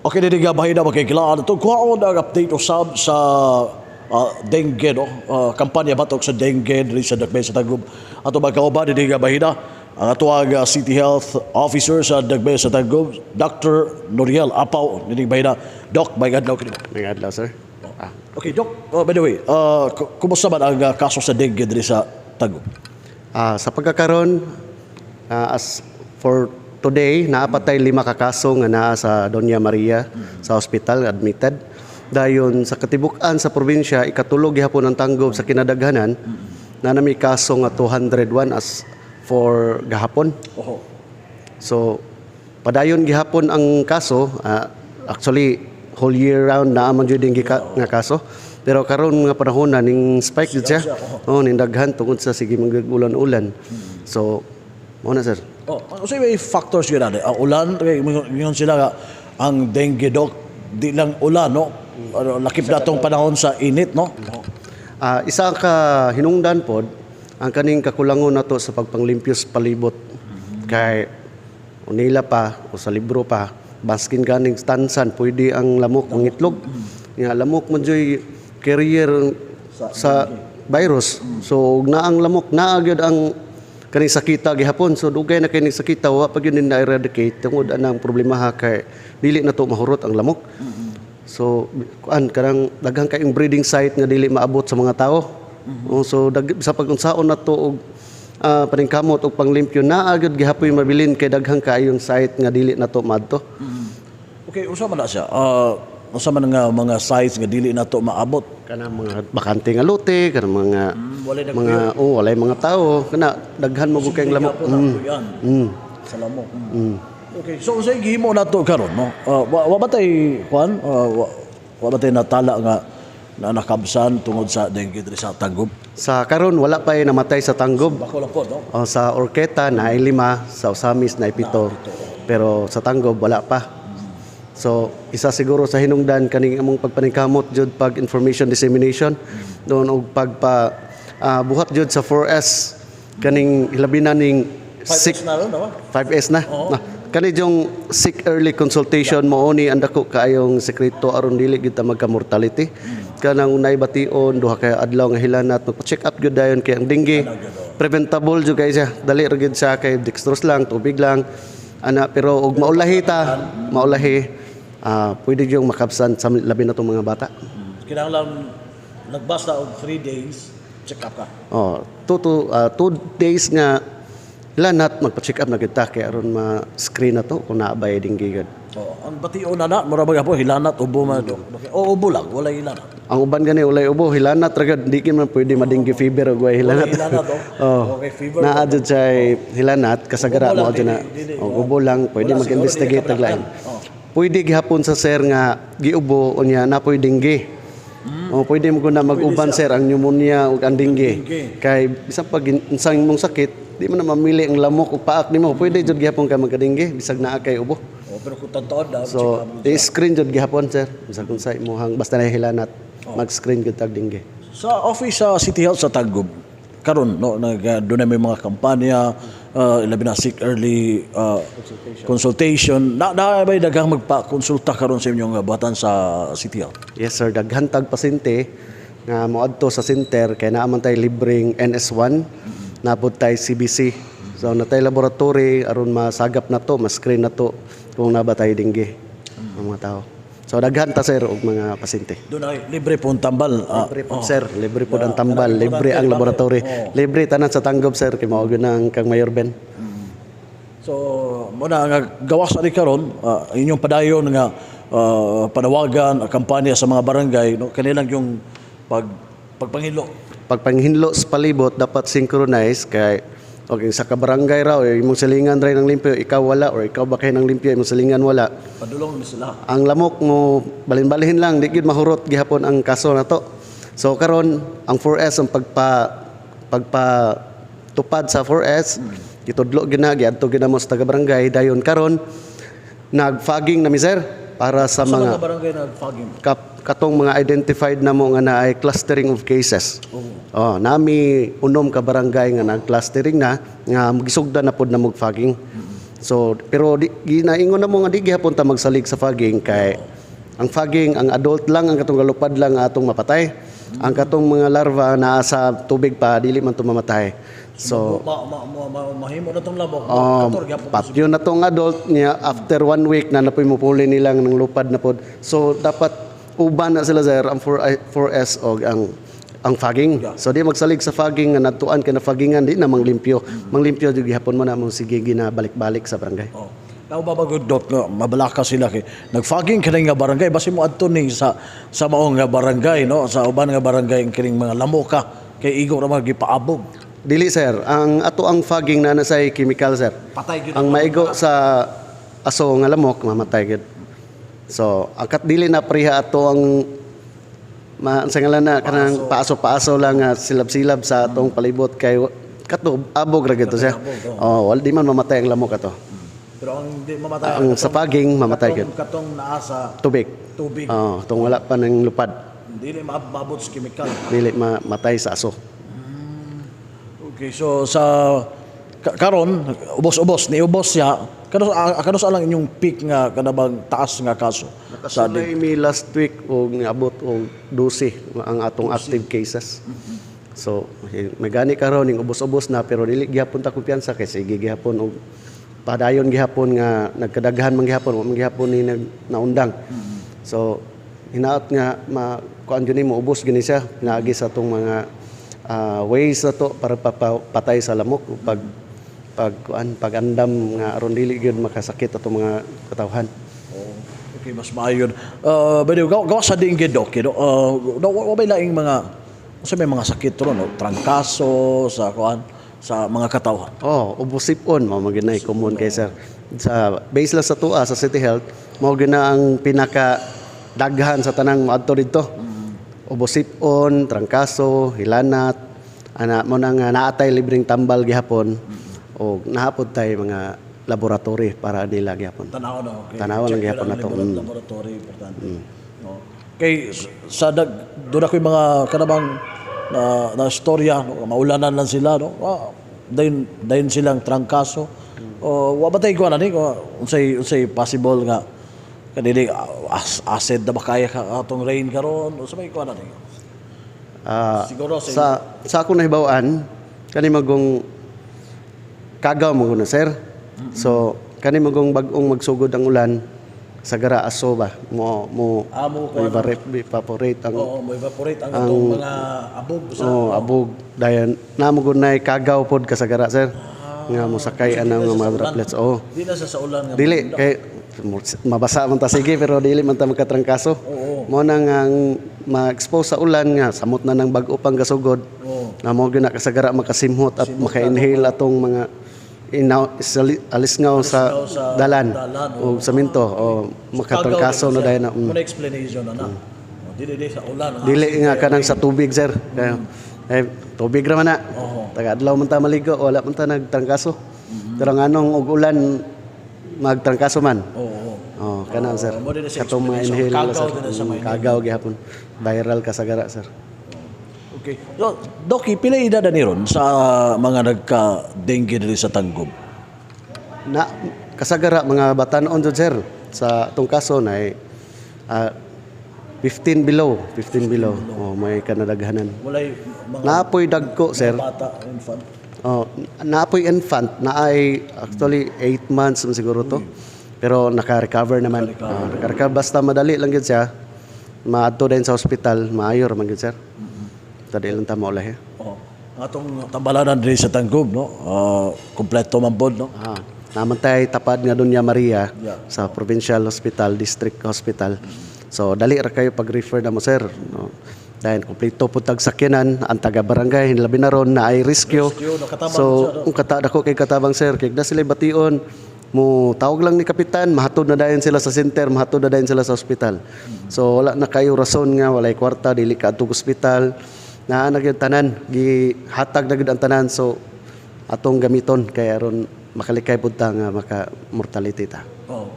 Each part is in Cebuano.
Okay, diri nga bahina, makikilaan ito. Kuhaon ang update usab sa dengue, no? Kampanya batok sa dengue diri sa Dakbayan sa Tagum. Ato magkauban diri nga bahina ang atoang City Health Officer sa Dakbayan sa Tagum, Dr. Noriel Apaw, diri bahina. Doc, may adlaw kini. May adlaw, sir. Ah. Okay, Doc, by the way, kumusta man ang kaso sa dengue diri sa Tagum? Sa pagkakaron, as for today, naa pa tay lima ka kaso nga naa sa Doña Maria sa hospital admitted. Dayon sa katibuk-an sa probinsya, ikatulo gihapon ang Tanggob sa kinadaghanan. Na nami kaso nga 201 as for gahapon. So padayon gihapon ang kaso, actually whole year round naa man jud nga kaso. Pero karon nga panahon na ning spike jud siya. Oh, ning daghan tungod sa sige ulan-ulan. So mao na, sir. Oh, ano may factors yun ani? Ang ulan, kay ingon sila nga, ang dengue, Doc, di lang ulan, no? Ano, lakip na tong panahon sa init, no? Isa ka hinungdan pod ang kaning kakulangon nato sa pagpanglimpyo sa palibot. Kay unila pa o sa libro pa, baskin ganing tansan pwede ang lamok mangitlog. Nga lamok man juy carrier sa virus. So ug naa ang lamok, naa gyud ang kaning sakita gihapon. So dugay na kay ning sakita, wa pa gyud ni na-eradicate tungod anang problema ha, kay dili na to mahurot ang lamok. So kuan, kanang daghang kayong breeding site nga dili maabot sa mga tao. Oh, so sa pag-unsaon na to og paningkamot og panglimpyo, naa gyud gihapoy mabilin kay daghang kaayong site nga dili na to maadto. Okay, usa man na siya. Usa man nga mga sites nga dili na to maabot? Kanang mga bakante nga lote, kanang mga Walay mga, oh, walay mga tao, kana daghan mo gud kayong lamok. Yan. Sa lamok. Okay, so unsay gihimo nato karon, no? Wa ba tay kuan? Wa ba tay natala nga na nakabsan tungod sa dengue diri sa Tangub? Sa karon wala pa namatay sa Tanggob. Bako lang po, no? Oh, sa Horqueta naay lima, sa Ozamiz naay pito. Pero sa Tanggob wala pa. So isa siguro sa hinungdan kaning among pagpaningkamot jud pag information dissemination doon og pagpa buhat jud sa 4S, kaning hilabi na ning sick 5S na ron, no? 5S na. Na kani yung seek early consultation mo ni ang dako kaayong sekreto aron dili gyud ta magka-mortality. Kanang unay bation duha kay adlaw nga hilanat, magpa-check up gyud dayon kay ang dengue preventable jud kay siya. Dali ra gyud siya kay dextrose lang, tubig lang ana, pero og maulahi ta, maulahi, pwede yung makabsan sa labi na tong mga bata. Kinahanglan nagbasta og 3 days, check up ka. Oh, 2 days nga hilanat, magpa-check up na gyud ta kay aron ma-screen na to kung naa bay dengue gyud. Oh, ang bation na na, mura ba po hilanat, ubo man do. O ubo lang, walay hilanat. Ang uban gani walay ubo, hilanat ra gud, di gyud man pwede ma-dengue fever ug way hilanat. Walay hilanat, oh. Oh. Okay, fever. Naa jud siya hilanat kasagara Ubo lang, mo jud na. dili, Oh, ubo lang pwede Wala, mag-investigate siguro, dili tag lain. ka Oh. Pwede gihapon sa, sir, nga giubo unya napoy dengue. Oh, pwede mo na mag-uban, sir, ang pneumonia ug ang dengue. Dengue. Kay bisan pag unsang imong sakit, di man na mamili ang lamok o paak nimo. Pwede jud gihapon ka magka-dengue bisag naa kay ubo. Oh, pero kung tantaon na, So, i-screen jud gihapon, sir. Bisag unsa imong, basta na hilanat, mag-screen jud tag dengue. Sa office sa City Health sa Tagum, karon, no, nag doon may mga kampanya, labi na seek early consultation. Na may daghang magpa-konsulta karon sa inyong buhatan sa City Health? Yes sir, daghan tag pasyente nga moadto sa center kay naa man tay libreng NS1, napod tay CBC. So naa tay laboratory aron masagap na to, ma-screen na to kung naa ba tay dengue ang mga tao. So daghan ta, sir, og mga pasyente. Doon ay libre po ang tambal. Libre po, sir, libre po ang tambal, libre ang laboratory. Libre tanan sa Tanggob, sir, kay mao gyud ang kang Mayor Ben. So, muna nga gawas ani karon, inyong padayon nga panawagan, kampanya sa mga barangay, no, kanilang yung pagpangilo. Pagpanghinlo sa palibot dapat synchronize kay okay sa kabarangay raw eh, imong silingan ray ng limpyo, ikaw wala, or ikaw ba kay ng limpyo, imong silingan wala. Padulong ni sila. Ang lamok mo balin-balhin lang, di gyud mahurot gihapon ang kaso na to. So karon ang 4S, ang pagpa tupad sa 4S, gitudlo gyud na, giadto gyud na mo sa taga barangay. Dayon karon nag-fogging na mi, sir, para sa Sa mga mga barangay na fogging? Katong mga identified na mo nga naay clustering of cases. Oh, nami unom ka barangay nga nag-clustering na nga gisugdan na pod na mo fogging. So pero di, ginaingon na mo nga di gihapon ta magsalig sa fogging kay ang fogging, ang adult lang, ang katong galupad lang ang atong mapatay. Ang katong mga larva naa sa tubig pa, dili man to mamatay. So mahimo na tong lamok. Kator gyapon. Patyo na tong adult niya after one week na napoy mupuli nilang ng lupad na pod. So dapat uban na sila, sir, ang 4, 4S og ang fogging. So di magsalig sa fogging nga natuan ka na foggingan, di na manglimpyo. Manglimpyo jud gihapon mo na mo sige ginabalik-balik sa barangay. Oh. Now ba bagod, Dok, nga mabalaka sila kay nagfogging kini nga barangay, basi mo adto ni sa maong nga barangay, no, sa uban nga barangay ang kining mga lamoka kay igo ra man gipaabog. Dili, sir, ang ato ang fogging na nasa chemical, sir. Patay gyud. Ang maigo sa aso nga lamok, mamatay gyud. So, akat dili na priha ato ang ma sa ngalan na kanang paaso-paaso lang nga silab-silab sa atong palibot kay kato abog ra gyud to siya. Oh, wal di man mamatay ang lamok ato. Pero ang di mamatay Ang sa fogging, mamatay gyud. Katong naa sa Tubig. Tubig. Oh, tong wala pa ng lupad, dili maabot sa chemical. Dili mamatay sa aso. Okay, so sa karon ubos-ubos ni ubos siya. Kano sa lang inyong peak nga kanabang taas nga kaso sa Nakasulay mi last week og niabot og 12 ang atong active cases. So, may gani karon ning ubos-ubos na, pero dili gihapon ta kumpiyansa kay sige gihapon og padayon gihapon nga nagkadaghan man gihapon, wa man gihapon ni nag naundang. So, hinaot nga ma kuan jud nimo ubos gini siya pinaagi sa atong mga ways na to para patay sa lamok pag pag kuan pag-andam nga aron dili gyud makasakit atong mga katawhan. Oh, okay, mas maayo. By the way, gawa sa dengue, Doc, wa bay laing mga unsa may mga sakit ron, no? Trangkaso sa kuan sa mga katawhan? Oh, ubosipon mao man gyud na common kay, sir. Sa base lang sa tua sa City Health, mao gyud na ang pinaka daghan sa tanang moadto didto. Ubosipon, trangkaso, hilanat, ana mo na nga naatay libreng tambal gihapon o nahapod tay mga laboratory para nila gihapon. Tanaw na, okay. Tanaw lang Check gihapon lang na to. Laboratory, importante. No. Kay sa dag doon ako yung mga kanabang na istorya, no, maulanan lang sila, no. Ah, dayon dayon silang trangkaso. O wa ba tay kuan ani ko unsay unsay possible nga kanili acid na ba kaya ka atong rain karon, unsa may kuan ani? Ah, Siguro sa sa akong nahibaw-an kani magong kagaw mo na, sir. So kani magong bag-ong magsugod ang ulan sagara aso ba mo mo Ah, mo kuan. evaporate ang Oo, mo evaporate ang atong mga abog sa Oh, abog, dayon namo gud nay kagaw pod kasagara, sir, nga mosakay ana nga mga droplets. Oh. Di na sa ulan nga Dili kay mabasa man ta sige pero dili man ta magkatrangkaso. Mo na nga ang ma-expose sa ulan nga samot na ng bag-o pang gasugod. Na mo gyud na kasagara makasimhot at maka-inhale atong mga inaw alisngaw sa Alisngaw sa dalan, dalan, o saminto o makatrangkaso na dayon na. Mo na explanation na na. Oh, dili di sa ulan ang Dili nga kanang sa tubig, sir. Kaya, eh, tubig ra man na. Taga adlaw man ta maligo, wala man ta nagtrangkaso. Pero ang anong og ulan magtrangkaso man. Oh, kana, sir. Mo din na siya Katong mga explanation. inhale nila, Kagaw sir. din na sa mga Kagaw gihapon. Viral kasagara, sir. Okay. So, Doki, pila edad ni ron sa mga nagka-dengue diri sa Tangub? Na kasagara mga batanon jud, sir. Sa atong kaso na ay 15 below, 15 below. Oh, may kanadaghanan. Walay mga Naapoy dagko, sir. Bata, infant. Oh, naapoy infant na ay actually 8 months man siguro to. Pero naka-recover naman. Oh, naka-recover basta madali lang gyud siya. Maadto din sa ospital, maayo ra man gyud, sir. Tadi lang ta maulahi. Oh. Ang atong tambalanan diri sa Tangub, no? Ah, kompleto man pod, no? Ah, naman tay tapad nga Doña Maria sa Provincial Hospital, District Hospital. So dali ra kayo pag-refer na mo, sir. No? Dahil kompleto po tag sakyanan, ang taga barangay labi na ron na ay rescue. Rescue, no, katabang So siya, no? kung kata dako kay katabang, sir, kay da sila bation mo tawag lang ni kapitan, mahatod na dayon sila sa center, mahatod na dayon sila sa ospital. So wala na kayo rason nga walay kwarta, dili ka adtog ospital. Naa na gyud tanan, gihatag na gyud ang tanan, so atong gamiton kay aron makalikay pud ta nga maka mortality ta. Oh.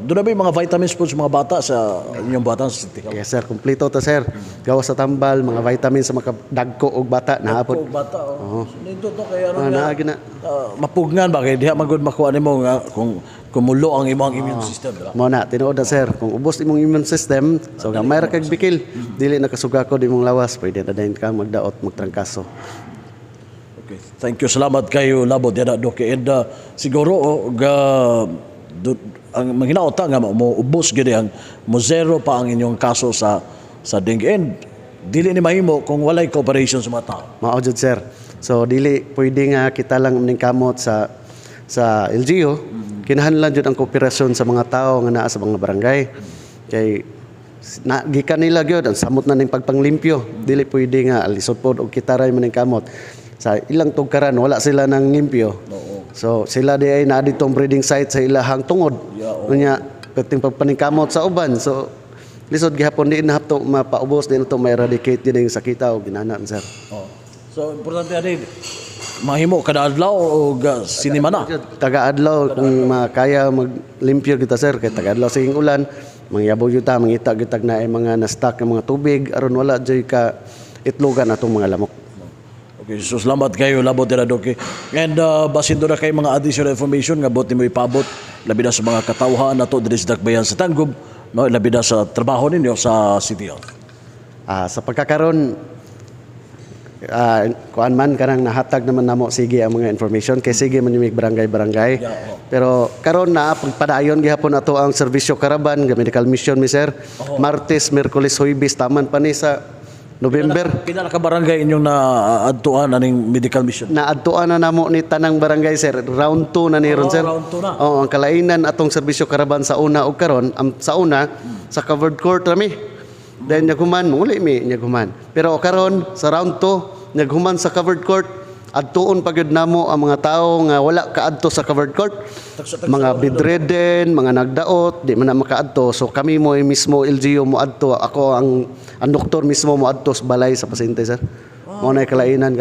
Doon na ba yung mga vitamins po sa mga bata sa inyong bata sa City Health? Yes sir, kompleto ta, sir. Gawas sa tambal, mga vitamins sa makadagko og bata naa pod. Oh, bata, oh. So, Nindot, no, kaya Ah, naa gina. Mapugnan ba kay diha magud makuha nimo nga kung kumulo ang imong immune system, di ba? Mao na, tinuod na, sir. Kung ubos imong immune system, so gamay ra kag bikil, dili na kasugakod imong lawas, pwede na dayon ka magdaot, magtrangkaso. Okay. Thank you. Salamat kayo, labot yana, Doc. And siguro, oh, ga ang manghinaot ta nga mo ubos gid ang mo zero pa ang inyong kaso sa dengue. And dili ni mahimo kung walay cooperation sa mga tao. Mao jud, sir. So dili pwede nga kita lang ning kamot sa LGU, kinahanglan jud ang kooperasyon sa mga tao nga naa sa mga barangay. Kay na gikan nila gyud ang samot na ning pagpanglimpyo. Dili pwede nga lisod pod og kita ra man ning kamot. Sa ilang tugkaran wala sila nang limpyo. So sila di ay naa ditong breeding site sa ilahang tungod. Unya perting pagpaningkamot sa uban. So lisod gihapon, di na hapto mapaubos, di na to ma-eradicate din yung sakita o ginana, sir. Oh. So importante ani mahimo kada adlaw o sinimana. Taga-adlaw kung makaya maglimpyo kita, sir, kay taga-adlaw sige ulan, mangyabog gyud ta, mangita gyud tag naay mga na-stock ng mga tubig aron wala joy ka itlogan atong mga lamok. Okay, so salamat kayo, labot nila, Doc. And basin duna kay mga additional information nga buot nimo ipabot labi na sa mga katawhan nato diri sa Dakbayan sa Tangub, no, labi na sa trabaho ninyo sa City Health. Sa pagkakaron, kuan man kanang nahatag naman namo sige ang mga information kay sige man yung barangay-barangay. Pero karon na pagpadayon gihapon ato ang serbisyo caravan ga medical mission mi, sir. Martes, Miyerkules, Huwebes, taman pa ni sa November. Pila ka barangay inyong na adtuan aning medical mission? Naadtuan na namo ni tanang barangay, sir. Round 2 na ni ron, sir. Round 2 na. Oo, ang kalainan atong serbisyo caravan sa una ug karon, ang sa una sa covered court rami. Then naghuman, muli mi naghuman. Pero karon sa round 2, naghuman sa covered court, adtuon pa gyud namo ang mga tao nga wala kaadto sa covered court. Mga bedridden, mga nagdaot, di man na makaadto. So kami mo mismo LGU mo adto. Ako ang doktor mismo mo adto sa balay sa pasyente, sir. Mao na kalainan karon.